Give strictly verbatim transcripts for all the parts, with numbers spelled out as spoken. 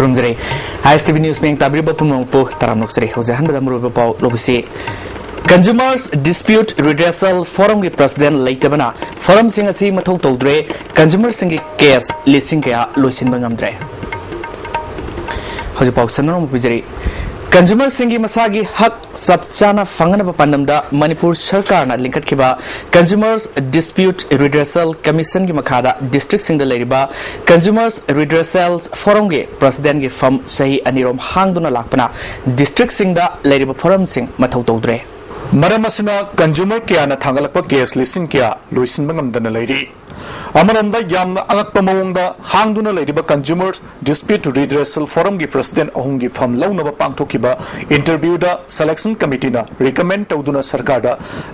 ꯈꯨꯔꯨꯝꯖꯔꯤ꯫ ISTV News ꯃꯤꯌꯦꯡ ꯇꯥꯕꯤꯔꯤꯕ ꯄꯨꯝꯅꯃꯛꯄꯨ ꯇꯔꯥꯝꯅ ꯑꯣꯛꯆꯔꯤ꯫ ꯍꯧꯖꯤꯛ ꯑꯍꯥꯟꯕꯗ ꯃꯔꯨꯑꯣꯏꯕ ꯄꯥꯎ ꯂꯧꯕꯁꯤ, Consumers Dispute Redressal Forumꯒꯤ President ꯂꯩꯇꯕꯅ forumꯁꯤꯡ ꯑꯁꯤ ꯃꯊꯧ ꯇꯧꯗ꯭ꯔꯦ, consumerꯁꯤꯡꯒꯤ case ꯂꯤꯁꯤꯡ ꯀꯌꯥ ꯂꯣꯏꯁꯤꯟꯕ ꯉꯝꯗ꯭ꯔꯦ꯫ ꯍꯧꯖꯤꯛ ꯄꯥꯎ ꯁꯟꯗꯣꯛꯅ ꯑꯃꯨꯛ ꯄꯤꯖꯔꯤ꯫ Consumerꯁꯤꯡꯒꯤ ꯃꯁꯥꯒꯤ ꯍꯛ ꯆꯞ ꯆꯥꯅ ꯐꯪꯅꯅꯕ ꯄꯥꯟꯗꯝꯗ ꯃꯅꯤꯄꯨꯔ ꯁꯔꯀꯥꯔꯅ ꯂꯤꯡꯈꯠꯈꯤꯕ Consumers Dispute Redressal Commissionꯒꯤ ꯃꯈꯥꯗ districtꯁꯤꯡꯗ ꯂꯩꯔꯤꯕ Consumers Redressal Forumꯒꯤ Presidentꯀꯤ firm ꯆꯍꯤ ꯑꯅꯤꯔꯣꯝ ꯍꯥꯡꯗꯨꯅ ꯂꯥꯛꯄꯅ districtꯁꯤꯡꯗ ꯂꯩꯔꯤꯕ forumꯁꯤꯡ ꯃꯊꯧ ꯇꯧꯗ꯭ꯔꯦ꯫ ꯃꯔꯝ ꯑꯁꯤꯅ consumer ꯀꯌꯥꯅ ꯊꯥꯡꯒꯠꯂꯛꯄ case ꯂꯤꯁꯤꯡ ꯀꯌꯥ ꯂꯣꯏꯁꯤꯟꯕ ꯉꯝꯗꯅ ꯂꯩꯔꯤ꯫ ꯑꯃꯔꯣꯝꯗ ꯌꯥꯝꯅ ꯑꯉꯛꯄ ꯃꯑꯣꯡꯗ ꯍꯥꯡꯗꯨꯅ ꯂꯩꯔꯤꯕ Consumer Dispute Redressal Forumꯒꯤ President ꯑꯍꯨꯝꯒꯤ firm ꯂꯧꯅꯕ ꯄꯥꯡꯊꯣꯛꯈꯤꯕ interviewꯗ selection committeeꯅ recommend ꯇꯧꯗꯨꯅ ꯁꯔꯀꯥꯔꯗ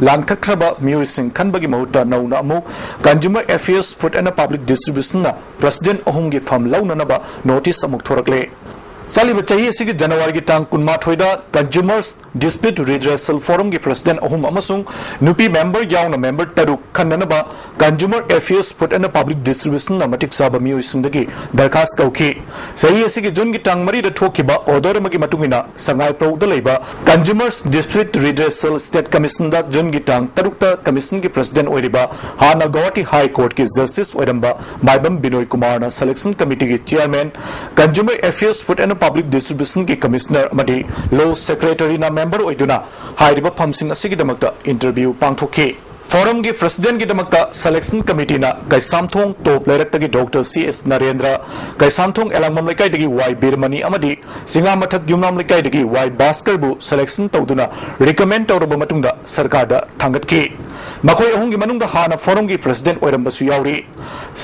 ꯂꯥꯟꯈꯠꯈ꯭ꯔꯕ ꯃꯤꯑꯣꯏꯁꯤꯡ ꯈꯟꯕꯒꯤ ꯃꯍꯨꯠꯇ ꯅꯧꯅ ꯑꯃꯨꯛ Consumer Affairs, Food and Public Distributionꯅ President ꯑꯍꯨꯝꯒꯤ firm ꯂꯧꯅꯅꯕ notice ꯑꯃꯨꯛ ꯊꯣꯔꯛꯂꯦ꯫ ꯆꯠꯂꯤꯕ ꯆꯍꯤ ꯑꯁꯤꯒꯤ ꯖꯅꯋꯥꯔꯤꯒꯤ ꯇꯥꯡ ꯀꯨꯟꯃꯥꯊꯣꯏꯗ Consumers Dispute Redressal Forumꯒꯤ President ꯑꯍꯨꯝ ꯑꯃꯁꯨꯡ ꯅꯨꯄꯤ member ꯌꯥꯎꯅ member ꯇꯔꯨꯛ ꯈꯟꯅꯅꯕ Consumer Affairs, Food and Public Distributionꯅ ꯃꯇꯤꯛ ꯆꯥꯕ ꯃꯤꯑꯣꯏꯁꯤꯡꯗꯒꯤ ꯗꯔꯈꯥꯁ ꯀꯧꯈꯤ꯫ ꯆꯍꯤ ꯑꯁꯤꯒꯤ ꯖꯨꯟꯒꯤ ꯇꯥꯡ ꯃꯔꯤꯗ ꯊꯣꯛꯈꯤꯕ order ꯑꯃꯒꯤ ꯃꯇꯨꯡ ꯏꯟꯅ ꯁꯉꯥꯏꯄ꯭ꯔꯧꯗ ꯂꯩꯕ Consumers Dispute Redressal State Commissionꯗ ꯖꯨꯟꯒꯤ ꯇꯥꯡ ꯇꯔꯨꯛꯇ commissionꯒꯤ president ꯑꯣꯏꯔꯤꯕ ꯍꯥꯟꯅ ꯒꯧꯍꯥꯇꯤ High Courtꯀꯤ justice ꯑꯣꯏꯔꯝꯕ ꯃꯥꯏꯕꯝ ꯕꯤꯅꯣꯏ ꯀꯨꯃꯥꯔꯅ selection committeeꯒꯤ chairman, Consumer Affairs, Food and Public Distributionꯒꯤ commissioner ꯑꯃꯗꯤ law secretaryꯅ member ꯑꯣꯏꯗꯨꯅ ꯍꯥꯏꯔꯤꯕ firmꯁꯤꯡ ꯑꯁꯤꯒꯤꯗꯃꯛꯇ interview ꯄꯥꯡꯊꯣꯛꯈꯤ꯫ Forumꯒꯤ presidentꯒꯤꯗꯃꯛꯇ selection committeeꯅ ꯀꯩꯁꯥꯝꯊꯣꯡ ꯇꯣꯞ ꯂꯩꯔꯛꯇꯒꯤ Doctor C S Narendra, Keishamthong ꯑꯦꯂꯥꯡꯕꯝ ꯂꯩꯀꯥꯏꯗꯒꯤ ꯋꯥꯏ ꯕꯤꯔꯃꯅꯤ ꯑꯃꯗꯤ ꯆꯤꯉꯥꯃꯊꯛ ꯌꯨꯝꯅꯥꯝ ꯂꯩꯀꯥꯏꯗꯒꯤ ꯋꯥꯏ ꯚꯥꯁꯀꯔꯕꯨ selection ꯇꯧꯗꯨꯅ recommend ꯇꯧꯔꯕ ꯃꯇꯨꯡꯗ ꯁꯔꯀꯥꯔꯗ ꯊꯥꯡꯒꯠꯈꯤ꯫ ꯃꯈꯣꯏ ꯑꯍꯨꯝꯒꯤ ꯃꯅꯨꯡꯗ ꯍꯥꯟꯅ forumꯒꯤ president ꯑꯣꯏꯔꯝꯕꯁꯨ ꯌꯥꯎꯔꯤ꯫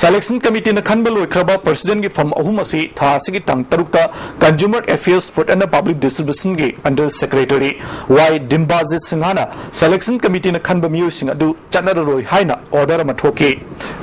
Selection committeeꯅ ꯈꯟꯕ ꯂꯣꯏꯈ꯭ꯔꯕ presidentꯒꯤ firm ꯑꯍꯨꯝ ꯑꯁꯤ ꯊꯥ ꯑꯁꯤꯒꯤ ꯇꯥꯡ ꯇꯔꯨꯛꯇ Consumer Affairs, Food and Public Distributionꯒꯤ under secretary ꯋꯥꯏ ꯗꯤꯝꯕꯥꯖꯤꯠ ꯁꯤꯡꯍꯅ selection committeeꯅ ꯈꯟꯕ ꯃꯤꯑꯣꯏꯁꯤꯡ ꯑꯗꯨ ꯆꯠꯅꯔꯔꯣꯏ ꯍꯥꯏꯅ order ꯑꯃ ꯊꯣꯛꯈꯤ꯫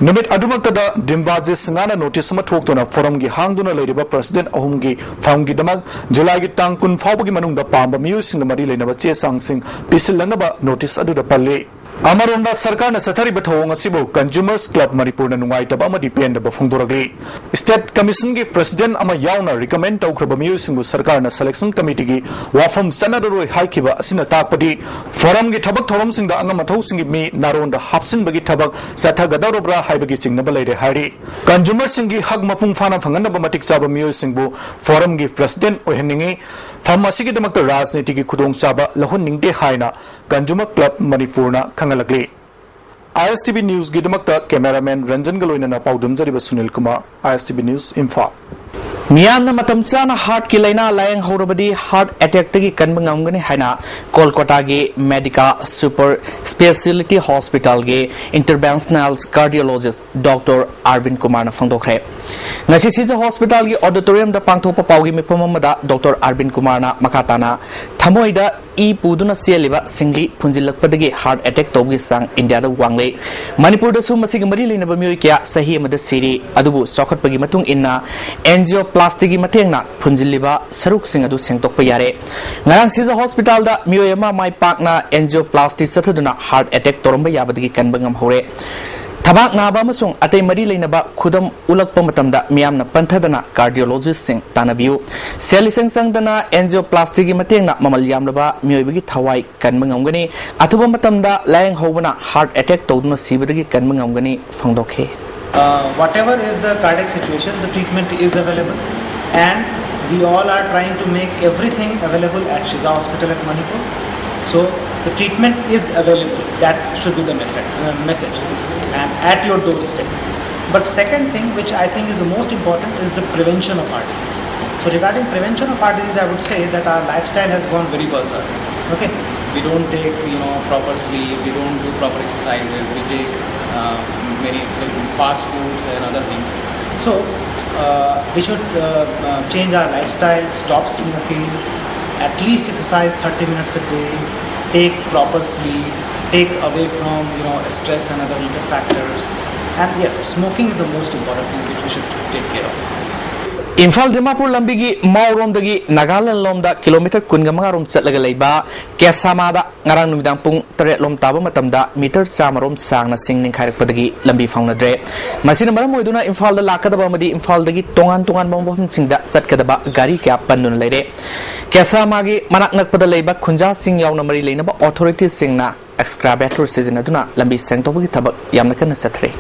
ꯅꯨꯃꯤꯠ ꯑꯗꯨꯃꯛꯇꯗ ꯗꯤꯝꯕꯥꯖꯤꯠ ꯁꯤꯡꯍꯅ notice ꯑꯃ ꯊꯣꯛꯇꯨꯅ forumꯒꯤ ꯍꯥꯡꯗꯨꯅ ꯂꯩꯔꯤꯕ president ꯑꯍꯨꯝꯒꯤ firmꯒꯤꯗꯃꯛ Julyꯒꯤ ꯇꯥꯡ ꯀꯨꯟ ꯐꯥꯎꯕꯒꯤ ꯃꯅꯨꯡꯗ ꯄꯥꯝꯕ ꯃꯤꯑꯣꯏꯁꯤꯡꯒ ꯃꯔꯤ ꯂꯩꯅꯕ ꯆꯦ ꯆꯥꯡꯁꯤꯡ ꯄꯤꯁꯤꯜꯂꯛꯅꯕ notice ꯑꯗꯨꯗ ꯄꯜꯂꯤ꯫ ꯑꯃꯔꯣꯝꯗ, ꯁꯔꯀꯥꯔꯅ ꯆꯠꯊꯔꯤꯕ ꯊꯧꯑꯣꯡ ꯑꯁꯤꯕꯨ Consumers Club ꯃꯅꯤꯄꯨꯔꯅ ꯅꯨꯡꯉꯥꯏꯇꯕ ꯑꯃꯗꯤ ꯄꯦꯟꯗꯕ ꯐꯣꯡꯗꯣꯔꯛꯂꯤ꯫ State Commissionꯒꯤ President ꯑꯃ ꯌꯥꯎꯅ recommend ꯇꯧꯈ꯭ꯔꯕ ꯃꯤꯑꯣꯏꯁꯤꯡꯕꯨ ꯁꯔꯀꯥꯔꯅ Selection Committeeꯒꯤ ꯋꯥꯐꯝ ꯆꯠꯅꯔꯔꯣꯏ ꯍꯥꯏꯈꯤꯕ ꯑꯁꯤꯅ ꯇꯥꯛꯄꯗꯤ forumꯒꯤ ꯊꯕꯛ ꯊꯧꯔꯝꯁꯤꯡꯗ ꯑꯉꯝ ꯑꯊꯧꯁꯤꯡꯒꯤ ꯃꯤ ꯅꯥꯔꯣꯟꯗ ꯍꯥꯞꯆꯤꯟꯕꯒꯤ ꯊꯕꯛ ꯆꯠꯊꯒꯗꯧꯔꯕ꯭ꯔꯥ ꯍꯥꯏꯕꯒꯤ ꯆꯤꯡꯅꯕ ꯂꯩꯔꯦ ꯍꯥꯏꯔꯤ꯫ Consumerꯁꯤꯡꯒꯤ ꯍꯛ ꯃꯄꯨꯡ ꯐꯥꯅ ꯐꯪꯍꯟꯅꯕ ꯃꯇꯤꯛ ꯆꯥꯕ ꯃꯤꯑꯣꯏꯁꯤꯡꯕꯨ forumꯒꯤ President ꯑꯣꯏꯍꯟꯅꯤꯡꯏ꯫ Firm ꯑꯁꯤꯒꯤꯗꯃꯛꯇ ꯔꯥꯖꯅꯤꯇꯤꯒꯤ ꯈꯨꯗꯣꯡꯆꯥꯕ ꯂꯧꯍꯟꯅꯤꯡꯗꯦ ꯍꯥꯏꯅ Consumer Club ꯃꯅꯤꯄꯨꯔꯅ ꯈꯪꯍꯜꯂꯛꯂꯤ꯫ ISTV Newsꯒꯤꯗꯃꯛꯇ cameraman ꯔꯟꯖꯟꯒ ꯂꯣꯏꯅꯅ ꯄꯥꯎꯗꯝꯖꯔꯤꯕ ꯁꯨꯅꯤꯜ ꯀꯨꯃꯥꯔ, ISTV News, ꯏꯝꯐꯥꯜ꯫ ꯃꯤꯌꯥꯝꯅ ꯃꯇꯝ ꯆꯥꯅ heartꯀꯤ ꯂꯥꯏꯅꯥ ꯂꯥꯌꯦꯡꯍꯧꯔꯕꯗꯤ heart attackꯇꯒꯤ ꯀꯟꯕ ꯉꯝꯒꯅꯤ ꯍꯥꯏꯅ ꯀꯣꯜꯀꯇꯥꯒꯤ Medica Super Speciality Hospitalꯒꯤ Interventional Cardiologist Doctor ꯑꯥꯔꯕꯤꯟ ꯀꯨꯃꯥꯔꯅ ꯐꯣꯡꯗꯣꯛꯈ꯭ꯔꯦ꯫ ꯉꯁꯤ ꯁꯤꯖ ꯍꯣꯁꯄꯤꯇꯥꯜꯒꯤ auditoriumꯗ ꯄꯥꯡꯊꯣꯛꯄ ꯄꯥꯎꯒꯤ ꯃꯤꯐꯝ ꯑꯃꯗ ꯗꯣꯛꯇꯔ ꯑꯥꯔꯕꯤꯟ ꯀꯨꯃꯥꯔꯅ ꯃꯈꯥ ꯇꯥꯅ ꯊꯃꯣꯏꯗ ꯏ ꯄꯨꯗꯨꯅ ꯆꯦꯜꯂꯤꯕ ꯁꯤꯡꯂꯤ ꯐꯨꯟꯖꯤꯜꯂꯛꯄꯗꯒꯤ heart attack ꯇꯧꯕꯒꯤ ꯆꯥꯡ ꯏꯟꯗꯤꯌꯥꯗ ꯋꯥꯡꯂꯦ꯫ ꯃꯅꯤꯄꯨꯔꯗꯁꯨ ꯃꯁꯤꯒ ꯃꯔꯤ ꯂꯩꯅꯕ ꯃꯤꯑꯣꯏ ꯀꯌꯥ ꯆꯍꯤ ꯑꯃꯗ ꯁꯤꯔꯤ꯫ ꯑꯗꯨꯕꯨ ꯆꯥꯎꯈꯠꯄꯒꯤ ꯃꯇꯨꯡ ꯏꯟꯅ angioplastyꯒꯤ ꯃꯇꯦꯡꯅ ꯐꯨꯟꯖꯤꯜꯂꯤꯕ ꯁꯔꯨꯛꯁꯤꯡ ꯑꯗꯨ ꯁꯦꯡꯗꯣꯛꯄ ꯌꯥꯔꯦ꯫ ꯉꯔꯥꯡ ꯁꯤꯖ ꯍꯣꯁꯄꯤꯇꯥꯜꯗ ꯃꯤꯑꯣꯏ ꯑꯃ ꯃꯥꯏ ꯄꯥꯛꯅ angioplasty ꯆꯠꯊꯗꯨꯅ heart attack ꯇꯧꯔꯝꯕ ꯌꯥꯕꯗꯒꯤ ꯀꯟꯕ ꯉꯝꯍꯧꯔꯦ꯫ ꯊꯕꯥꯛ ꯅꯥꯕ ꯑꯃꯁꯨꯡ ꯑꯇꯩ ꯃꯔꯤ ꯂꯩꯅꯕ ꯈꯨꯗꯝ ꯎꯠꯂꯛꯄ ꯃꯇꯝꯗ ꯃꯤꯌꯥꯝꯅ ꯄꯟꯊꯗꯅ cardiologistꯁꯤꯡ ꯇꯥꯟꯅꯕꯤꯌꯨ꯫ ꯁꯦꯜ ꯂꯤꯁꯪ ꯆꯪꯗꯅ angioplastyꯒꯤ ꯃꯇꯦꯡꯅ ꯃꯃꯜ ꯌꯥꯝꯂꯕ ꯃꯤꯑꯣꯏꯕꯒꯤ ꯊꯋꯥꯏ ꯀꯟꯕ ꯉꯝꯒꯅꯤ꯫ ꯑꯊꯨꯕ ꯃꯇꯝꯗ ꯂꯥꯌꯦꯡꯍꯧꯕꯅ heart attack ꯇꯧꯗꯨꯅ ꯁꯤꯕꯗꯒꯤ ꯀꯟꯕ ꯉꯝꯒꯅꯤ ꯐꯣꯡꯗꯣꯛꯈꯤ꯫ Uh, whatever is the cardiac situation, the treatment is available, and we all are trying to make everything available at Shiza Hospital at Manipur. So the treatment is available. That should be the method, uh, message, and at your doorstep. But second thing, which I think is the most important, is the prevention of heart disease. So regarding prevention of heart disease, I would say that our lifestyle has gone very berserk. Okay, we don't take, you know, proper sleep. We don't do proper exercises. We take uh, many, like, fast foods and other things. So uh, we should uh, uh, change our lifestyle, stop smoking, at least exercise thirty minutes a day, take proper sleep, take away from, you know, stress and other related factors. And yes, smoking is the most important thing which we should take care of. Imphal Dimapur ꯂꯝꯕꯤꯒꯤ ꯃꯥꯎꯔꯣꯝꯗꯒꯤ ꯅꯥꯒꯥꯂꯦꯟ ꯂꯣꯝꯗ kilometre ꯀꯨꯟꯒ ꯃꯉꯥ ꯔꯣꯝ ꯆꯠꯂꯒ ꯂꯩꯕ ꯀꯦꯁꯥꯃꯥꯗ ꯉꯔꯥꯡ ꯅꯨꯃꯤꯗꯥꯡ ꯄꯨꯡ ꯇꯔꯦꯠ ꯂꯣꯝ ꯇꯥꯕ ꯃꯇꯝꯗ ꯃꯤꯇꯔ ꯆꯥꯝꯃ ꯔꯣꯝ ꯁꯥꯡꯅ ꯁꯤꯡ ꯅꯤꯡꯈꯥꯏꯔꯛꯄꯗꯒꯤ ꯂꯝꯕꯤ ꯐꯥꯎꯅꯗ꯭ꯔꯦ꯫ ꯃꯁꯤꯅ ꯃꯔꯝ ꯑꯣꯏꯗꯨꯅ ꯏꯝꯐꯥꯜꯗ ꯂꯥꯛꯀꯗꯕ ꯑꯃꯗꯤ ꯏꯝꯐꯥꯜꯗꯒꯤ ꯇꯣꯉꯥꯟ ꯇꯣꯉꯥꯟꯕ ꯃꯐꯝꯁꯤꯡꯗ ꯆꯠꯀꯗꯕ ꯒꯥꯔꯤ ꯀꯌꯥ ꯄꯟꯗꯨꯅ ꯂꯩꯔꯦ꯫ ꯀꯦꯁꯥꯃꯥꯒꯤ ꯃꯅꯥꯛ ꯅꯛꯄꯗ ꯂꯩꯕ ꯈꯨꯟꯖꯥꯁꯤꯡ ꯌꯥꯎꯅ ꯃꯔꯤ ꯂꯩꯅꯕ ꯑꯣꯊꯣꯔꯤꯇꯤꯁꯤꯡꯅ ꯑꯦꯛꯁꯀꯥꯚꯦꯇꯔ ꯁꯤꯖꯤꯟꯅꯗꯨꯅ ꯂꯝꯕꯤ ꯁꯦꯡꯗꯣꯛꯄꯒꯤ ꯊꯕꯛ ꯌꯥꯝꯅ ꯀꯟꯅ ꯆꯠꯊꯔꯤ꯫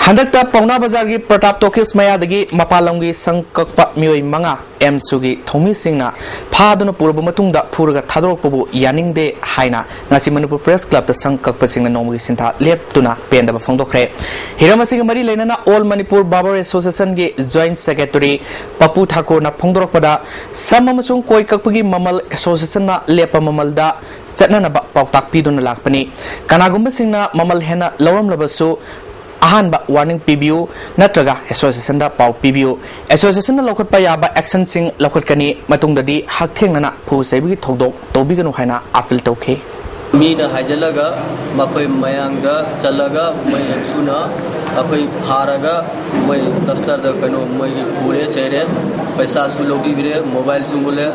ꯍꯟꯗꯛꯇ ꯄꯥꯎꯅꯥ ꯕꯖꯥꯔꯒꯤ ꯄ꯭ꯔꯇꯥꯞ ꯇꯣꯀꯤꯁ ꯃꯌꯥꯗꯒꯤ ꯃꯄꯥꯟ ꯂꯝꯒꯤ ꯁꯪ ꯀꯛꯄ ꯃꯤꯑꯣꯏ ꯃꯉꯥ ꯑꯦꯝꯁꯨꯒꯤ ꯊꯧꯃꯤꯁꯤꯡꯅ ꯐꯥꯗꯨꯅ ꯄꯨꯔꯕ ꯃꯇꯨꯡꯗ ꯐꯨꯔꯒ ꯊꯥꯗꯣꯔꯛꯄꯕꯨ ꯌꯥꯅꯤꯡꯗꯦ ꯍꯥꯏꯅ ꯉꯁꯤ ꯃꯅꯤꯄꯨꯔ ꯄ꯭ꯔꯦꯁ ꯀ꯭ꯂꯕꯇ ꯁꯪ ꯀꯛꯄꯁꯤꯡꯅ ꯅꯣꯡꯃꯒꯤ ꯁꯤꯟꯊꯥ ꯂꯦꯞꯇꯨꯅ ꯄꯦꯟꯗꯕ ꯐꯣꯡꯗꯣꯛꯈ꯭ꯔꯦ꯫ ꯍꯤꯔꯝ ꯑꯁꯤꯒ ꯃꯔꯤ ꯂꯩꯅꯅ ꯑꯣꯜ ꯃꯅꯤꯄꯨꯔ ꯕꯥꯕꯔ ꯑꯦꯁꯣꯁꯤꯌꯦꯁꯟꯒꯤ ꯖꯣꯏꯟꯠ ꯁꯦꯀ꯭ꯔꯦꯇꯔꯤ ꯄꯄꯨ ꯊꯥꯀꯨꯔꯅ ꯐꯣꯡꯗꯣꯔꯛꯄꯗ, ꯁꯝ ꯑꯃꯁꯨꯡ ꯀꯣꯏ ꯀꯛꯄꯒꯤ ꯃꯃꯜ ꯑꯦꯁꯣꯁꯤꯌꯦꯁꯟꯅ ꯂꯦꯞꯄ ꯃꯃꯜꯗ ꯆꯠꯅꯅꯕ ꯄꯥꯎꯇꯥꯛ ꯄꯤꯗꯨꯅ ꯂꯥꯛꯄꯅꯤ꯫ ꯀꯅꯥꯒꯨꯝꯕꯁꯤꯡꯅ ꯃꯃꯜ ꯍꯦꯟꯅ ꯂꯧꯔꯝꯂꯕꯁꯨ ꯑꯍꯥꯟꯕ ꯋꯥꯔꯅꯤꯡ ꯄꯤꯕꯤꯌꯨ, ꯅꯠꯇ꯭ꯔꯒ ꯑꯦꯁꯣꯁꯤꯌꯦꯁꯟꯗ ꯄꯥꯎ ꯄꯤꯕꯤꯌꯨ꯫ ꯑꯦꯁꯣꯁꯤꯌꯦꯁꯟꯅ ꯂꯧꯈꯠꯄ ꯌꯥꯕ ꯑꯦꯛꯁꯟꯁꯤꯡ ꯂꯧꯈꯠꯀꯅꯤ꯫ ꯃꯇꯨꯡꯗꯗꯤ ꯍꯛꯊꯦꯡꯅꯅ ꯐꯨ ꯆꯩꯕꯒꯤ ꯊꯧꯗꯣꯛ ꯇꯧꯕꯤꯒꯅꯨ ꯍꯥꯏꯅ ꯑꯥꯄꯤꯜ ꯇꯧꯈꯤ꯫ ꯃꯤꯅ ꯍꯥꯏꯖꯤꯜꯂꯒ ꯃꯈꯣꯏ ꯃꯌꯥꯡꯗ ꯆꯠꯂꯒ ꯃꯣꯏ ꯑꯦꯝꯁꯨꯅ ꯑꯩꯈꯣꯏ ꯐꯥꯔꯒ ꯃꯣꯏ ꯗꯐꯇꯔꯗ ꯀꯩꯅꯣ ꯃꯣꯏꯒꯤ ꯄꯨꯔꯦ ꯆꯩꯔꯦ, ꯄꯩꯁꯥꯁꯨ ꯂꯧꯕꯤꯕꯤꯔꯦ, ꯃꯣꯕꯥꯏꯜꯁꯨ ꯃꯨꯜꯂꯦ,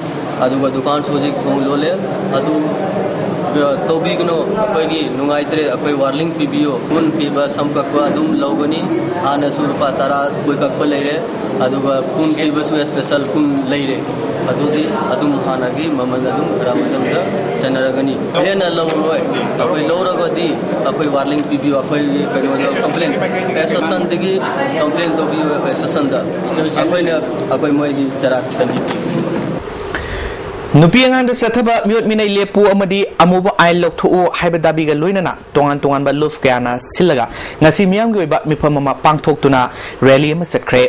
ꯑꯗꯨꯒ ꯗꯨꯀꯥꯟꯁꯨ ꯍꯧꯖꯤꯛ ꯊꯣꯡ ꯂꯣꯜꯂꯦ꯫ ꯑꯗꯨ ꯇꯧꯕꯤꯒꯅꯨ, ꯑꯩꯈꯣꯏꯒꯤ ꯅꯨꯡꯉꯥꯏꯇ꯭ꯔꯦ, ꯑꯩꯈꯣꯏ ꯋꯥꯔꯅꯤꯡ ꯄꯤꯕꯤꯌꯨ꯫ ꯀꯨꯟ ꯄꯤꯕ ꯁꯝ ꯀꯛꯄ ꯑꯗꯨꯝ ꯂꯧꯒꯅꯤ꯫ ꯍꯥꯟꯅꯁꯨ ꯂꯨꯄꯥ ꯇꯔꯥ ꯀꯣꯏ ꯀꯛꯄ ꯂꯩꯔꯦ, ꯑꯗꯨꯒ ꯀꯨꯟ ꯄꯤꯕꯁꯨ ꯏꯁꯄꯦꯁꯦꯜ ꯀꯨꯟ ꯂꯩꯔꯦ꯫ ꯑꯗꯨꯗꯤ ꯑꯗꯨꯝ ꯍꯥꯟꯅꯒꯤ ꯃꯃꯜ ꯑꯗꯨꯝ ꯈꯔ ꯃꯇꯝꯗ ꯆꯠꯅꯔꯒꯅꯤ꯫ ꯍꯦꯟꯅ ꯂꯧꯔꯣꯏ꯫ ꯑꯩꯈꯣꯏ ꯂꯧꯔꯒꯗꯤ ꯑꯩꯈꯣꯏ ꯋꯥꯔꯅꯤꯡ ꯄꯤꯕꯤꯌꯨ, ꯑꯩꯈꯣꯏꯒꯤ ꯀꯩꯅꯣꯗ ꯀꯝꯄ꯭ꯂꯦꯟ, ꯑꯦꯁꯣꯁꯤꯌꯦꯁꯟꯗꯒꯤ ꯀꯝꯄ꯭ꯂꯦꯟ ꯇꯧꯕꯤꯌꯨ ꯑꯦꯁꯣꯁꯤꯌꯦꯁꯟꯗ꯫ ꯑꯩꯈꯣꯏꯅ, ꯑꯩꯈꯣꯏ ꯃꯣꯏꯒꯤ ꯆꯔꯥꯛ ꯈꯟꯕꯤꯕꯤꯌꯨ꯫ ꯅꯨꯄꯤ ꯑꯉꯥꯡꯗ ꯆꯠꯊꯕ ꯃꯤꯑꯣꯠ ꯃꯤꯅꯩ ꯂꯦꯞꯄꯨ ꯑꯃꯗꯤ ꯑꯃꯨꯕ ꯑꯥꯏꯟ ꯂꯧꯊꯣꯛꯎ ꯍꯥꯏꯕ ꯗꯥꯕꯤꯒ ꯂꯣꯏꯅꯅ ꯇꯣꯉꯥꯟ ꯇꯣꯉꯥꯟꯕ ꯂꯨꯞ ꯀꯌꯥꯅ ꯁꯤꯜꯂꯒ ꯉꯁꯤ ꯃꯤꯌꯥꯝꯒꯤ ꯑꯣꯏꯕ ꯃꯤꯐꯝ ꯑꯃ ꯄꯥꯡꯊꯣꯛꯇꯨꯅ ꯔꯦꯂꯤ ꯑꯃ ꯆꯠꯈ꯭ꯔꯦ꯫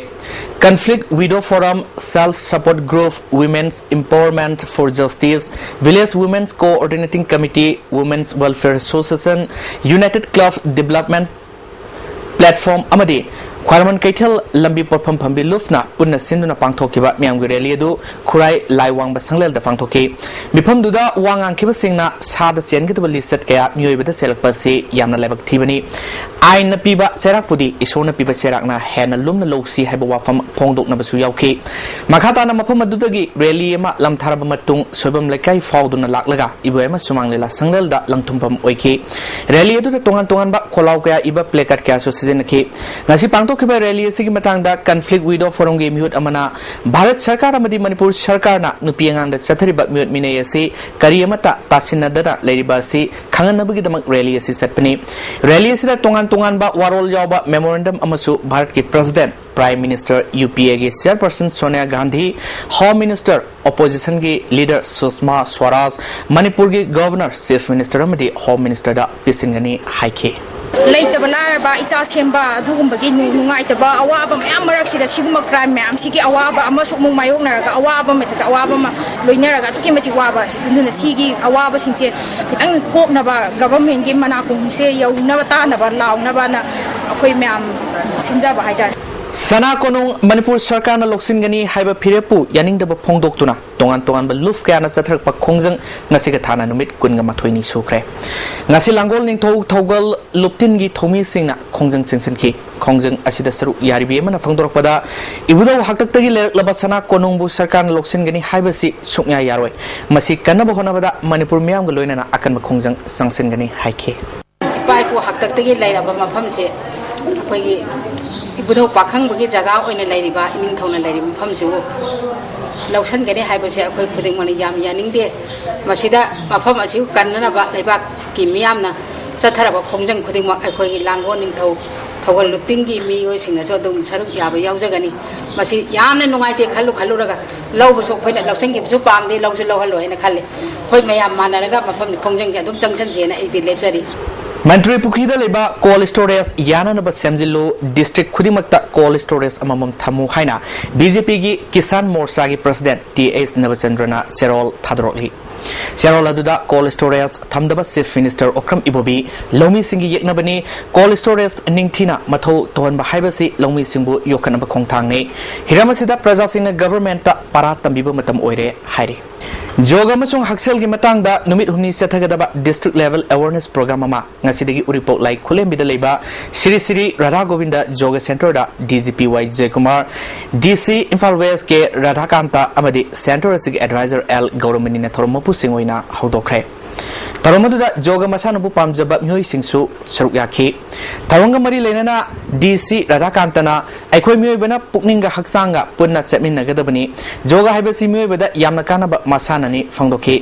Conflict Widow Forum, Self Support Group, Women's Empowerment for Justice, Village Women's Coordinating Committee, Women's Welfare Association, United Club Development Platform ꯑꯃꯗꯤ ꯈ꯭ꯋꯥꯏꯔꯝꯕꯟ ꯀꯩꯊꯦꯜ ꯂꯝꯕꯤ ꯄꯣꯠꯐꯝ ꯐꯝꯕꯤ ꯂꯨꯞꯅ ꯄꯨꯟꯅ ꯁꯤꯟꯗꯨꯅ ꯄꯥꯡꯊꯣꯛꯈꯤꯕ ꯃꯤꯌꯥꯝꯒꯤ ꯔꯦꯂꯤ ꯑꯗꯨ ꯈꯨꯔꯥꯏ ꯂꯥꯏꯋꯥꯡꯕ ꯁꯪꯂꯦꯜꯗ ꯄꯥꯡꯊꯣꯛꯈꯤ꯫ ꯃꯤꯐꯝꯗꯨꯗ ꯋꯥ ꯉꯥꯡꯈꯤꯕꯁꯤꯡꯅ ꯁꯥꯗ ꯆꯦꯟꯒꯗꯕ ꯂꯤꯆꯠ ꯀꯌꯥ ꯃꯤꯑꯣꯏꯕꯗ ꯆꯦꯜꯂꯛꯄ ꯑꯁꯤ ꯌꯥꯝꯅ ꯂꯥꯏꯕꯛ ꯊꯤꯕꯅꯤ꯫ ꯑꯥꯏꯟꯅ ꯄꯤꯕ ꯆꯩꯔꯥꯛꯄꯨꯗꯤ ꯏꯁꯣꯔꯅ ꯄꯤꯕ ꯆꯩꯔꯥꯛꯅ ꯍꯦꯟꯅ ꯂꯨꯝꯅ ꯂꯧꯁꯤ ꯍꯥꯏꯕ ꯋꯥꯐꯝ ꯐꯣꯡꯗꯣꯛꯅꯕꯁꯨ ꯌꯥꯎꯈꯤ꯫ ꯃꯈꯥ ꯇꯥꯅ ꯃꯐꯝ ꯑꯗꯨꯗꯒꯤ ꯔꯦꯂꯤ ꯑꯃ ꯂꯝꯊꯥꯔꯕ ꯃꯇꯨꯡ ꯁꯣꯏꯕꯝ ꯂꯩꯀꯥꯏ ꯐꯥꯎꯗꯨꯅ ꯂꯥꯛꯂꯒ ꯏꯕꯣꯌꯥꯏꯃ ꯁꯨꯃꯥꯡ ꯂꯤꯂꯥ ꯁꯪꯂꯦꯜꯗ ꯂꯪꯊꯨꯝꯐꯝ ꯑꯣꯏꯈꯤ꯫ ꯔꯦꯂꯤ ꯑꯗꯨꯗ ꯇꯣꯉꯥꯟ ꯇꯣꯉꯥꯟꯕ ꯈꯣꯜꯂꯥꯎ ꯀꯌꯥ ꯏꯕ placard ꯀꯌꯥꯁꯨ ꯁꯤꯖꯤꯟꯅꯈꯤ꯫ ꯉꯁꯤ ꯄꯥꯡꯊꯣꯛꯈꯤꯕ ꯔꯦꯂꯤ ꯑꯁꯤꯒꯤ ꯃꯇꯥꯡꯗ Conflict Widow Forum ꯒꯤ ꯃꯤꯍꯨꯠ ꯑꯃꯅ ꯚꯥꯔꯠ ꯁꯔꯀꯥꯔ ꯑꯃꯗꯤ ꯃꯅꯤꯄꯨꯔ ꯁꯔꯀꯥꯔꯅ ꯅꯨꯄꯤ ꯑꯉꯥꯡꯗ ꯆꯠꯊꯔꯤꯕ ꯃꯤꯑꯣꯠ ꯃꯤꯅꯩ ꯑꯁꯤ ꯀꯔꯤ ꯑꯃꯠꯇ ꯇꯥꯁꯤꯟꯅꯗꯅ ꯂꯩꯔꯤꯕ ꯑꯁꯤ ꯈꯪꯍꯟꯅꯕꯒꯤꯗꯃꯛ ꯔꯦꯂꯤ ꯑꯁꯤ ꯆꯠꯄꯅꯤ꯫ ꯔꯦꯂꯤ ꯑꯁꯤꯗ ꯇꯣꯉꯥꯟ ꯇꯣꯉꯥꯟꯕ ꯋꯥꯔꯣꯜ ꯌꯥꯎꯕ memorandum ꯑꯃꯁꯨ ꯚꯥꯔꯠꯀꯤ President, Prime Minister, UPA ꯒꯤ Chairperson Sonia Gandhi, Home Minister, Opposition ꯒꯤ leader ꯁꯨꯁꯃꯥ ꯁ꯭ꯋꯥꯔꯥꯖ, ꯃꯅꯤꯄꯨꯔꯒꯤ Governor, Chief Minister ꯑꯃꯗꯤ Home Minister ꯗ ꯄꯤꯁꯤꯟꯒꯅꯤ ꯍꯥꯏꯈꯤ꯫ ꯂꯩꯇꯕ ꯂꯥꯏꯔꯕ, ꯏꯆꯥ ꯁꯦꯝꯕ, ꯑꯗꯨꯒꯨꯝꯕꯒꯤ ꯅꯨ-, ꯅꯨꯡꯉꯥꯏꯇꯕ ꯑꯋꯥꯕ ꯃꯌꯥꯝ ꯃꯔꯛꯁꯤꯗ ꯁꯤꯒꯨꯝꯕ crime ꯃꯌꯥꯝꯁꯤꯒꯤ ꯑꯋꯥꯕ ꯑꯃꯁꯨ ꯑꯃꯨꯛ ꯃꯥꯌꯣꯛꯅꯔꯒ, ꯑꯋꯥꯕ ꯃꯊꯛꯇ ꯑꯋꯥꯕ ꯑꯃ ꯂꯣꯏꯅꯔꯒ ꯑꯗꯨꯛꯀꯤ ꯃꯇꯤꯛ ꯋꯥꯕ꯫ ꯑꯗꯨꯅ ꯁꯤꯒꯤ ꯑꯋꯥꯕꯁꯤꯡꯁꯦ ꯈꯤꯇꯪ ꯀꯣꯛꯅꯕ, government ꯀꯤ ꯃꯅꯥꯀꯣꯡꯁꯦ ꯌꯧꯅꯕ, ꯇꯥꯅꯕ, ꯂꯥꯎꯅꯕꯅ ꯑꯩꯈꯣꯏ ꯃꯌꯥꯝ ꯁꯤꯟꯖꯕ ꯍꯥꯏꯇꯥꯔꯦ꯫ ꯁꯅꯥ ꯀꯣꯅꯨꯡ ꯃꯅꯤꯄꯨꯔ ꯁꯔꯀꯥꯔꯅ ꯂꯧꯁꯤꯟꯒꯅꯤ ꯍꯥꯏꯕ ꯐꯤꯔꯦꯞꯄꯨ ꯌꯥꯅꯤꯡꯗꯕ ꯐꯣꯡꯗꯣꯛꯇꯨꯅ ꯇꯣꯉꯥꯟ ꯇꯣꯉꯥꯟꯕ ꯂꯨꯞ ꯀꯌꯥꯅ ꯆꯠꯊꯔꯛꯄ ꯈꯣꯡꯖꯪ ꯉꯁꯤꯒ ꯊꯥꯅ ꯅꯨꯃꯤꯠ ꯀꯨꯟꯒ ꯃꯥꯊꯣꯏꯅꯤ ꯁꯨꯈ꯭ꯔꯦ꯫ ꯉꯁꯤ ꯂꯥꯡꯒꯣꯜ ꯅꯤꯡꯊꯧ ꯊꯧꯒꯜ ꯂꯨꯞꯇꯤꯟꯒꯤ ꯊꯧꯃꯤꯁꯤꯡꯅ ꯈꯣꯡꯖꯪ ꯆꯦꯟꯁꯤꯟꯈꯤ꯫ ꯈꯣꯡꯖꯪ ꯑꯁꯤꯗ ꯁꯔꯨꯛ ꯌꯥꯔꯤꯕꯤ ꯑꯃꯅ ꯐꯣꯡꯗꯣꯔꯛꯄꯗ, ꯏꯕꯨꯙꯧ ꯍꯥꯛꯇꯛꯇꯒꯤ ꯂꯩꯔꯛꯂꯕ ꯁꯅꯥ ꯀꯣꯅꯨꯡꯕꯨ ꯁꯔꯀꯥꯔꯅ ꯂꯧꯁꯤꯟꯒꯅꯤ ꯍꯥꯏꯕꯁꯤ ꯁꯨꯡꯌꯥ ꯌꯥꯔꯣꯏ꯫ ꯃꯁꯤ ꯀꯟꯅꯕ ꯍꯣꯠꯅꯕꯗ ꯃꯅꯤꯄꯨꯔ ꯃꯤꯌꯥꯝꯒ ꯂꯣꯏꯅꯅ ꯑꯀꯟꯕ ꯈꯣꯡꯖꯪ ꯆꯪꯁꯤꯟꯒꯅꯤ ꯍꯥꯏꯈꯤ꯫ ꯏꯄꯥ ꯏꯄꯨ ꯍꯥꯛꯇꯛꯇꯒꯤ ꯂꯩꯔꯕ ꯃꯐꯝꯁꯦ, ꯑꯩꯈꯣꯏꯒꯤ ꯏꯕꯨꯙꯧ ꯄꯥꯈꯪꯕꯒꯤ ꯖꯒꯥ ꯑꯣꯏꯅ ꯂꯩꯔꯤꯕ, ꯏꯅꯤꯡꯊꯧꯅ ꯂꯩꯔꯤꯕ ꯃꯐꯝꯁꯤꯕꯨ ꯂꯧꯁꯤꯟꯒꯅꯤ ꯍꯥꯏꯕꯁꯦ ꯑꯩꯈꯣꯏ ꯈꯨꯗꯤꯡꯃꯛꯅ ꯌꯥꯝ ꯌꯥꯅꯤꯡꯗꯦ꯫ ꯃꯁꯤꯗ ꯃꯐꯝ ꯑꯁꯤꯕꯨ ꯀꯟꯅꯅꯕ ꯂꯩꯕꯥꯛꯀꯤ ꯃꯤꯌꯥꯝꯅ ꯆꯠꯊꯔꯕ ꯈꯣꯡꯖꯪ ꯈꯨꯗꯤꯡꯃꯛ ꯑꯩꯈꯣꯏꯒꯤ ꯂꯥꯡꯒꯣꯜ ꯅꯤꯡꯊꯧ ꯊꯧꯒꯜ ꯂꯨꯞꯇꯤꯡꯒꯤ ꯃꯤꯑꯣꯏꯁꯤꯡꯅꯁꯨ ꯑꯗꯨꯝ ꯁꯔꯨꯛ ꯌꯥꯕ ꯌꯥꯎꯖꯒꯅꯤ꯫ ꯃꯁꯤ ꯌꯥꯝꯅ ꯅꯨꯡꯉꯥꯏꯇꯦ ꯈꯜꯂꯨ ꯈꯜꯂꯨꯔꯒ ꯂꯧꯕꯁꯨ ꯑꯩꯈꯣꯏꯅ ꯂꯧꯁꯤꯟꯈꯤꯕꯁꯨ ꯄꯥꯝꯗꯦ, ꯂꯧꯁꯨ ꯂꯧꯍꯜꯂꯣꯏ ꯍꯥꯏꯅ ꯈꯜꯂꯤ꯫ ꯑꯩꯈꯣꯏ ꯃꯌꯥꯝ ꯃꯥꯟꯅꯔꯒ ꯃꯐꯝ ꯈꯣꯡꯖꯪꯁꯦ ꯑꯗꯨꯝ ꯆꯪꯁꯤꯟꯁꯦꯅ ꯑꯩꯗꯤ ꯂꯦꯞꯆꯔꯤ꯫ ꯃꯟꯇ꯭ꯔꯤ ꯄꯨꯈ꯭ꯔꯤꯗ ꯂꯩꯕ cold storage ꯌꯥꯅꯅꯕ ꯁꯦꯝꯖꯤꯜꯂꯨ, district ꯈꯨꯗꯤꯡꯃꯛꯇ cold storage ꯑꯃꯃꯝ ꯊꯝꯃꯨ ꯍꯥꯏꯅ BJP ꯒꯤ ꯀꯤꯁꯥꯟ ꯃꯣꯔꯆꯥꯒꯤ President ꯇꯤ ꯑꯦꯁ ꯅꯕꯆꯟꯗ꯭ꯔꯅ ꯆꯦꯔꯣꯜ ꯊꯥꯗꯣꯔꯛꯂꯤ꯫ ꯆꯦꯔꯣꯜ ꯑꯗꯨꯗ cold storage ꯊꯝꯗꯕ Chief Minister ꯑꯣꯀ꯭ꯔꯝ ꯏꯕꯣꯕꯤ ꯂꯧꯃꯤꯁꯤꯡꯒꯤ ꯌꯦꯛꯅꯕꯅꯤ꯫ Cold storage ꯅꯤꯡꯊꯤꯅ ꯃꯊꯧ ꯇꯧꯍꯟꯕ ꯍꯥꯏꯕꯁꯤ ꯂꯧꯃꯤꯁꯤꯡꯕꯨ ꯌꯣꯛꯈꯠꯅꯕ ꯈꯣꯡꯊꯥꯡꯅꯤ꯫ ꯍꯤꯔꯝ ꯑꯁꯤꯗ ꯄ꯭ꯔꯖꯥꯁꯤꯡꯅ government ꯇ ꯄꯔꯥ ꯇꯝꯕꯤꯕ ꯃꯇꯝ ꯑꯣꯏꯔꯦ ꯍꯥꯏꯔꯤ꯫ ꯌꯣꯒ ꯑꯃꯁꯨꯡ ꯍꯛꯁꯦꯜꯒꯤ ꯃꯇꯥꯡꯗ ꯅꯨꯃꯤꯠ ꯍꯨꯝꯅꯤ ꯆꯠꯊꯒꯗꯕ district level awareness program ꯑꯃ ꯉꯁꯤꯗꯒꯤ ꯎꯔꯤꯄꯣꯛ ꯂꯥꯏ ꯈꯨꯂꯦꯝꯕꯤꯗ ꯂꯩꯕ ꯁ꯭ꯔꯤ ꯁ꯭ꯔꯤ ꯔꯥꯙꯥ ꯒꯣꯕꯤꯟꯗ ꯌꯣꯒ ꯁꯦꯟꯇꯔꯗ D G P Y Jayakumar, D C Imphal west K Radhakanta ꯑꯃꯗꯤ ꯁꯦꯟꯇꯔ ꯑꯁꯤꯒꯤ ꯑꯦꯗꯚꯥꯏꯖꯔ ꯑꯦꯜ ꯒꯧꯔꯃꯅꯤꯅ ꯊꯧꯔꯝ ꯃꯄꯨꯁꯤꯡ ꯑꯣꯏꯅ ꯍꯧꯗꯣꯛꯈ꯭ꯔꯦ꯫ ꯊꯧꯔꯝ ꯑꯗꯨꯗ ꯌꯣꯒ ꯃꯁꯥꯟꯅꯕꯨ ꯄꯥꯝꯖꯕ ꯃꯤꯑꯣꯏꯁꯤꯡꯁꯨ ꯁꯔꯨꯛ ꯌꯥꯈꯤ꯫ ꯊꯧꯔꯝꯒ ꯃꯔꯤ ꯂꯩꯅꯅ D C ꯔꯥꯙꯥꯀꯥꯟꯇꯅ ꯑꯩꯈꯣꯏ ꯃꯤꯑꯣꯏꯕꯅ ꯄꯨꯛꯅꯤꯡꯒ ꯍꯛꯆꯥꯡꯒ ꯄꯨꯟꯅ ꯆꯠꯃꯤꯟꯅꯒꯗꯕꯅꯤ꯫ ꯌꯣꯒ ꯍꯥꯏꯕꯁꯤ ꯃꯤꯑꯣꯏꯕꯗ ꯌꯥꯝꯅ ꯀꯥꯟꯅꯕ ꯃꯁꯥꯟꯅꯅꯤ ꯐꯣꯡꯗꯣꯛꯈꯤ꯫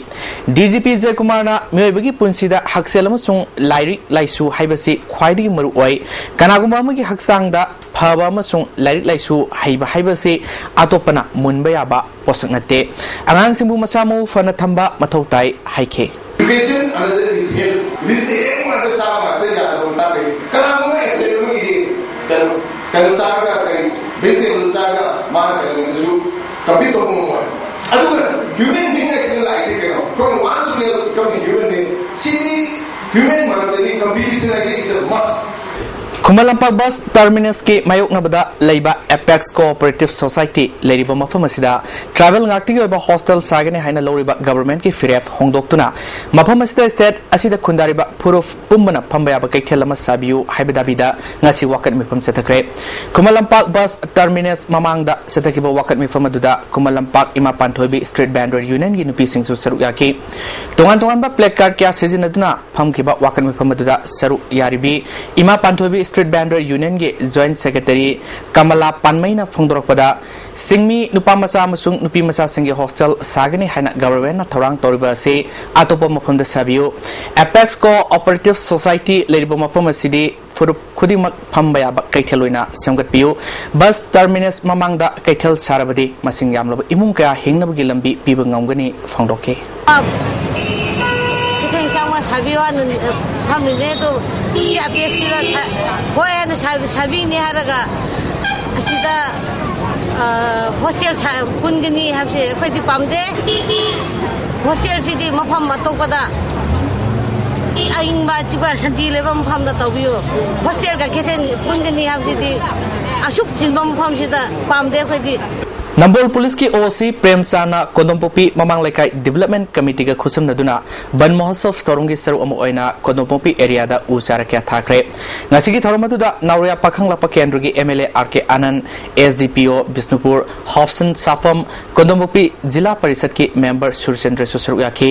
D G P ꯖꯌꯀꯨꯃꯥꯔꯅ ꯃꯤꯑꯣꯏꯕꯒꯤ ꯄꯨꯟꯁꯤꯗ ꯍꯛꯁꯦꯜ ꯑꯃꯁꯨꯡ ꯂꯥꯏꯔꯤꯛ ꯂꯥꯏꯁꯨ ꯍꯥꯏꯕꯁꯤ ꯈ꯭ꯋꯥꯏꯗꯒꯤ ꯃꯔꯨ ꯑꯣꯏ꯫ ꯀꯅꯥꯒꯨꯝꯕ ꯑꯃꯒꯤ ꯍꯛꯆꯥꯡꯗ ꯐꯕ ꯑꯃꯁꯨꯡ ꯂꯥꯏꯔꯤꯛ ꯂꯥꯏꯁꯨ ꯍꯩꯕ ꯍꯥꯏꯕꯁꯤ ꯑꯇꯣꯞꯄꯅ ꯃꯨꯟꯕ ꯌꯥꯕ ꯄꯣꯠꯁꯛ ꯅꯠꯇꯦ꯫ ꯑꯉꯥꯡꯁꯤꯡꯕꯨ ꯃꯁꯥ ꯃꯎ ꯐꯅ ꯊꯝꯕ ꯃꯊꯧ ꯇꯥꯏ ꯍꯥꯏꯈꯤ꯫ Education, another is health. This is everyone has to start with the other one. ꯀꯅꯥꯒꯨꯝꯕ athlete ꯑꯃꯒꯤꯗꯤ ꯀꯩꯅꯣ, ꯀꯩꯅꯣ ꯆꯥꯔꯒ, ꯀꯔꯤ, vegetable ꯆꯥꯔꯒ ꯃꯥꯅ ꯀꯩꯅꯣꯗꯁꯨ compete ꯇꯧꯕ ꯉꯝꯃꯣꯏ꯫ ꯑꯗꯨꯒ human being ꯍꯥꯏꯁꯤꯅ ꯂꯥꯛꯏꯁꯦ ꯀꯩꯅꯣ? ꯑꯩꯈꯣꯏꯅ once we have become a human being, CD human ꯃꯔꯛꯇꯗꯤ competition ꯍꯥꯏꯁꯦ is a must. Khuman Lampak bus ꯇꯔꯃꯤꯅꯁꯀꯤ ꯃꯥꯌꯣꯛꯅꯕꯗ ꯂꯩꯕ Apex Cooperative Society ꯂꯩꯔꯤꯕ ꯃꯐꯝ ꯑꯁꯤꯗ tribal ꯉꯥꯛꯇꯒꯤ ꯑꯣꯏꯕ hostel ꯁꯥꯒꯅꯤ ꯍꯥꯏꯅ ꯂꯧꯔꯤꯕ governmentꯀꯤ ꯐꯤꯔꯦꯞ ꯍꯣꯡꯗꯣꯛꯇꯨꯅ ꯃꯐꯝ ꯑꯁꯤꯗ state ꯑꯁꯤꯗ ꯈꯨꯟꯗꯥꯔꯤꯕ ꯐꯨꯔꯨꯞ ꯄꯨꯝꯕꯅ ꯐꯝꯕ ꯌꯥꯕ ꯀꯩꯊꯦꯜ ꯑꯃ ꯁꯥꯕꯤꯌꯨ ꯍꯥꯏꯕ ꯗꯥꯕꯤꯗ ꯉꯁꯤ ꯋꯥꯀꯠ ꯃꯤꯐꯝ ꯆꯠꯊꯈ꯭ꯔꯦ꯫ ꯈꯨꯃꯟ ꯂꯝꯄꯥꯛ ꯕꯁ ꯇꯔꯃꯤꯅꯁ ꯃꯃꯥꯡꯗ ꯆꯠꯊꯈꯤꯕ ꯋꯥꯀꯠ ꯃꯤꯐꯝ ꯑꯗꯨꯗ ꯈꯨꯃꯟ ꯂꯝꯄꯥꯛ ꯏꯃꯥ ꯄꯥꯟꯊꯣꯏꯕꯤ Street Vendor Unionꯒꯤ ꯅꯨꯄꯤꯁꯤꯡꯁꯨ ꯁꯔꯨꯛ ꯌꯥꯈꯤ꯫ ꯇꯣꯉꯥꯟ ꯇꯣꯉꯥꯟꯕ placard ꯀꯌꯥ ꯁꯤꯖꯤꯟꯅꯗꯨꯅ ꯐꯝꯈꯤꯕ ꯋꯥꯀꯠ ꯃꯤꯐꯝ ꯑꯗꯨꯗ ꯁꯔꯨꯛ ꯌꯥꯔꯤꯕꯤ ꯏꯃꯥ ꯄꯥꯟꯊꯣꯏꯕꯤ Street Vendor Unionꯒꯤ Joint Secretary Kamala ꯄꯥꯟꯃꯩꯅ ꯐꯣꯡꯗꯣꯔꯛꯄꯗ, ꯆꯤꯡꯃꯤ ꯅꯨꯄꯥ ꯃꯆꯥ ꯑꯃꯁꯨꯡ ꯅꯨꯄꯤ ꯃꯆꯥꯁꯤꯡꯒꯤ hostel ꯁꯥꯒꯅꯤ ꯍꯥꯏꯅ governmentꯅ ꯊꯧꯔꯥꯡ ꯇꯧꯔꯤꯕ ꯑꯁꯤ ꯑꯇꯣꯞꯄ ꯃꯐꯝꯗ ꯁꯥꯕꯤꯌꯨ꯫ Apex Cooperative Society ꯂꯩꯔꯤꯕ ꯃꯐꯝ ꯑꯁꯤꯗꯤ ꯐꯨꯔꯨꯞ ꯈꯨꯗꯤꯡꯃꯛ ꯐꯝꯕ ꯌꯥꯕ ꯀꯩꯊꯦꯜ ꯑꯣꯏꯅ ꯁꯦꯝꯒꯠꯄꯤꯌꯨ꯫ ꯕꯁ ꯇꯔꯃꯤꯅꯁ ꯃꯃꯥꯡꯗ ꯀꯩꯊꯦꯜ ꯁꯥꯔꯕꯗꯤ ꯃꯁꯤꯡ ꯌꯥꯝꯂꯕ ꯏꯃꯨꯡ ꯀꯌꯥ ꯍꯤꯡꯅꯕꯒꯤ ꯂꯝꯕꯤ ꯄꯤꯕ ꯉꯝꯒꯅꯤ ꯐꯣꯡꯗꯣꯛꯈꯤ꯫ ꯀꯩꯊꯦꯜ ꯁꯥꯡꯕ ꯁꯥꯕꯤꯌꯨ ꯍꯥꯏꯅ ꯐꯝꯃꯤꯅꯦ꯫ ꯑꯗꯣ ꯁꯤ Apexꯁꯤꯗ ꯁꯥ-, ꯍꯣꯏ ꯍꯥꯏꯅ ꯁꯥ-, ꯁꯥꯕꯤꯅꯤ ꯍꯥꯏꯔꯒ ꯑꯁꯤꯗ, ꯑ, hostel ꯁꯥ-, ꯄꯨꯟꯒꯅꯤ ꯍꯥꯏꯕꯁꯦ ꯑꯩꯈꯣꯏꯗꯤ ꯄꯥꯝꯗꯦ꯫ Hostelꯁꯤꯗꯤ ꯃꯐꯝ ꯑꯇꯣꯞꯄꯗ ꯑꯏꯪꯕ ꯑꯆꯤꯛꯄ ꯁꯥꯟꯇꯤ ꯂꯩꯕ ꯃꯐꯝꯗ ꯇꯧꯕꯤꯌꯨ꯫ Hostelꯒ ꯀꯩꯊꯦꯜ ꯄꯨꯟꯒꯅꯤ ꯍꯥꯏꯕꯁꯤꯗꯤ ꯑꯁꯨꯛ ꯆꯤꯟꯕ ꯃꯐꯝꯁꯤꯗ ꯄꯥꯝꯗꯦ ꯑꯩꯈꯣꯏꯗꯤ꯫ ꯅꯝꯕꯣꯜ ꯄꯨꯂꯤꯁꯀꯤ ꯑꯣ ꯁꯤ ꯄ꯭ꯔꯦꯝꯆꯥꯟꯅ ꯀꯣꯟꯗꯣꯝꯄꯣꯛꯄꯤ ꯃꯃꯥꯡ ꯂꯩꯀꯥꯏ ꯗꯤꯕꯂꯞꯃꯦꯟ ꯀꯃꯤꯇꯤꯒ ꯈꯨꯠꯁꯝꯅꯗꯨꯅ ꯕꯟ ꯃꯍꯣꯠꯁꯣꯚ ꯊꯧꯔꯝꯒꯤ ꯁꯔꯨꯛ ꯑꯃ ꯑꯣꯏꯅ ꯀꯣꯟꯗꯣꯝꯄꯣꯛꯄꯤ ꯑꯦꯔꯤꯌꯥꯗ ꯎ ꯆꯥꯔ ꯀꯌꯥ ꯊꯥꯈ꯭ꯔꯦ꯫ ꯉꯁꯤꯒꯤ ꯊꯧꯔꯝ ꯑꯗꯨꯗ ꯅꯥꯎꯔꯤꯌꯥ ꯄꯥꯈꯪꯂꯥꯛꯄ ꯀꯦꯟꯗ꯭ꯔꯒꯤ M L A R K Anand, S D P O Bishnupur, ꯍꯣꯞꯁꯟ ꯁꯥꯐꯝ, ꯀꯣꯟꯗꯣꯝꯄꯣꯛꯄꯤ zila ꯄꯔꯤꯁꯠꯀꯤ member ꯁꯨꯔꯆꯟꯗ꯭ꯔꯁꯨ ꯁꯔꯨꯛ ꯌꯥꯈꯤ꯫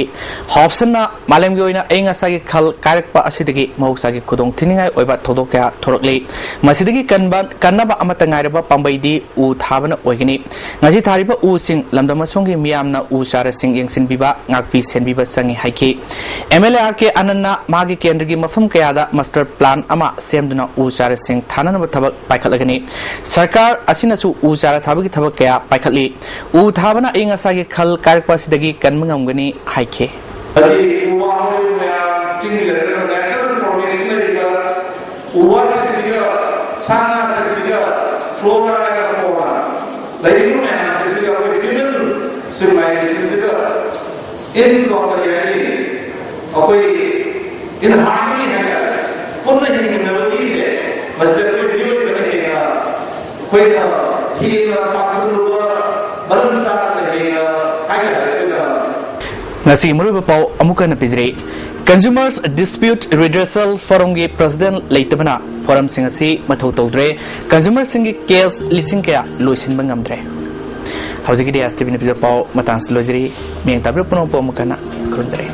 ꯍꯣꯞꯁꯟꯅ ꯃꯥꯂꯦꯝꯒꯤ ꯑꯣꯏꯅ ꯑꯏꯪ ꯑꯁꯥꯒꯤ ꯈꯜ ꯀꯥꯏꯔꯛꯄ ꯑꯁꯤꯗꯒꯤ ꯃꯍꯧꯁꯥꯒꯤ ꯈꯨꯗꯣꯡ ꯊꯤꯅꯤꯡꯉꯥꯏ ꯑꯣꯏꯕ ꯊꯧꯗꯣꯛ ꯀꯌꯥ ꯊꯣꯔꯛꯂꯤ꯫ ꯃꯁꯤꯗꯒꯤ ꯀꯟꯕ, ꯀꯟꯅꯕ ꯑꯃꯠꯇ ꯉꯥꯏꯔꯕ ꯄꯥꯝꯕꯩꯗꯤ ꯎ ꯊꯥꯕꯅ ꯑꯣꯏꯒꯅꯤ꯫ ꯉꯁꯤ ꯊꯥꯔꯤꯕ ꯎꯁꯤꯡ ꯂꯝꯗꯝ ꯑꯁꯣꯝꯒꯤ ꯃꯤꯌꯥꯝꯅ ꯎ ꯆꯥꯔꯁꯤꯡ ꯌꯦꯡꯁꯤꯟꯕꯤꯕ, ꯉꯥꯛꯄꯤ ꯁꯦꯟꯕꯤꯕ ꯆꯪꯏ ꯍꯥꯏꯈꯤ꯫ ꯑꯦꯝ ꯑꯦꯜ ꯑꯦ ꯑꯥꯔ ꯀꯦ ꯑꯥꯅꯟꯅ ꯃꯥꯒꯤ ꯀꯦꯟꯗ꯭ꯔꯒꯤ ꯃꯐꯝ ꯀꯌꯥꯗ ꯃꯥꯁꯇꯔ ꯄ꯭ꯂꯥꯟ ꯑꯃ ꯁꯦꯝꯗꯨꯅ ꯎ ꯆꯥꯔꯁꯤꯡ ꯊꯥꯅꯅꯕ ꯊꯕꯛ ꯄꯥꯏꯈꯠꯂꯒꯅꯤ꯫ ꯁꯔꯀꯥꯔ ꯑꯁꯤꯅꯁꯨ ꯎ ꯆꯥꯔ ꯊꯥꯕꯒꯤ ꯊꯕꯛ ꯀꯌꯥ ꯄꯥꯏꯈꯠꯂꯤ꯫ ꯎ ꯊꯥꯕꯅ ꯑꯏꯪ ꯑꯁꯥꯒꯤ ꯈꯜ ꯀꯥꯏꯔꯛꯄ ꯑꯁꯤꯗꯒꯤ ꯀꯟꯕ ꯉꯝꯒꯅꯤ ꯍꯥꯏꯈꯤ꯫ ꯃꯁꯤ ꯎ ꯋꯥ ꯍꯧꯔꯤꯕ ꯃꯌꯥꯝ, ꯆꯤꯡꯒꯤ ꯂꯩꯔꯛꯇ natural formation ꯂꯩꯔꯤꯕ ꯎ ꯋꯥꯁꯤꯡꯁꯤꯒ, ꯁꯥ ꯉꯥꯁꯤꯡꯁꯤꯒ, flora and fauna ꯂꯩꯔꯤꯕ ꯃꯌꯥꯝꯁꯤꯡꯁꯤꯒ, ꯑꯩꯈꯣꯏ human civilization ꯁꯤꯒ in, ꯀꯔꯤ ꯍꯥꯏꯅꯤ, ꯑꯩꯈꯣꯏ in harmony ꯍꯥꯏꯇꯥꯔꯦ, ꯄꯨꯟꯅ ꯍꯤꯡꯃꯤꯟꯅꯕꯒꯤꯁꯦ, ꯃꯁꯤꯗ ꯑꯩꯈꯣꯏ ꯃꯤꯑꯣꯏꯕꯅ ꯍꯦꯟꯅ, ꯑꯩꯈꯣꯏꯅ ꯍꯦꯟꯅ ꯄꯥꯝꯁꯤꯜꯂꯨꯕ, ꯃꯔꯝ ꯆꯥꯗꯅ ꯍꯦꯟꯅ ꯍꯥꯏꯇꯥꯔꯦ, ꯑꯩꯈꯣꯏꯅ ꯉꯁꯤꯒꯤ ꯃꯔꯨꯑꯣꯏꯕ ꯄꯥꯎ ꯑꯃꯨꯛ ꯍꯟꯅ ꯄꯤꯖꯔꯤ꯫ Consumers Dispute Redressal Forumꯒꯤ president ꯂꯩꯇꯕꯅ forumꯁꯤꯡ ꯑꯁꯤ ꯃꯊꯧ ꯇꯧꯗ꯭ꯔꯦ꯫ Consumerꯁꯤꯡꯒꯤ case ꯂꯤꯁꯤꯡ ꯀꯌꯥ ꯂꯣꯏꯁꯤꯟꯕ ꯉꯝꯗ꯭ꯔꯦ꯫ ꯍꯧꯖꯤꯛꯀꯤꯗꯤ ꯑꯦꯁ ꯇꯤ ꯚꯤꯅ ꯄꯤꯖꯕ ꯄꯥꯎ ꯃꯇꯥꯡꯁꯤ ꯂꯣꯏꯖꯔꯤ꯫ ꯃꯤꯠꯌꯦꯡ ꯇꯥꯕꯤꯔꯤꯕ ꯄꯨꯝꯅꯃꯛꯄꯨ ꯑꯃꯨꯛ ꯍꯟꯅ ꯈꯨꯔꯨꯝꯖꯔꯤ꯫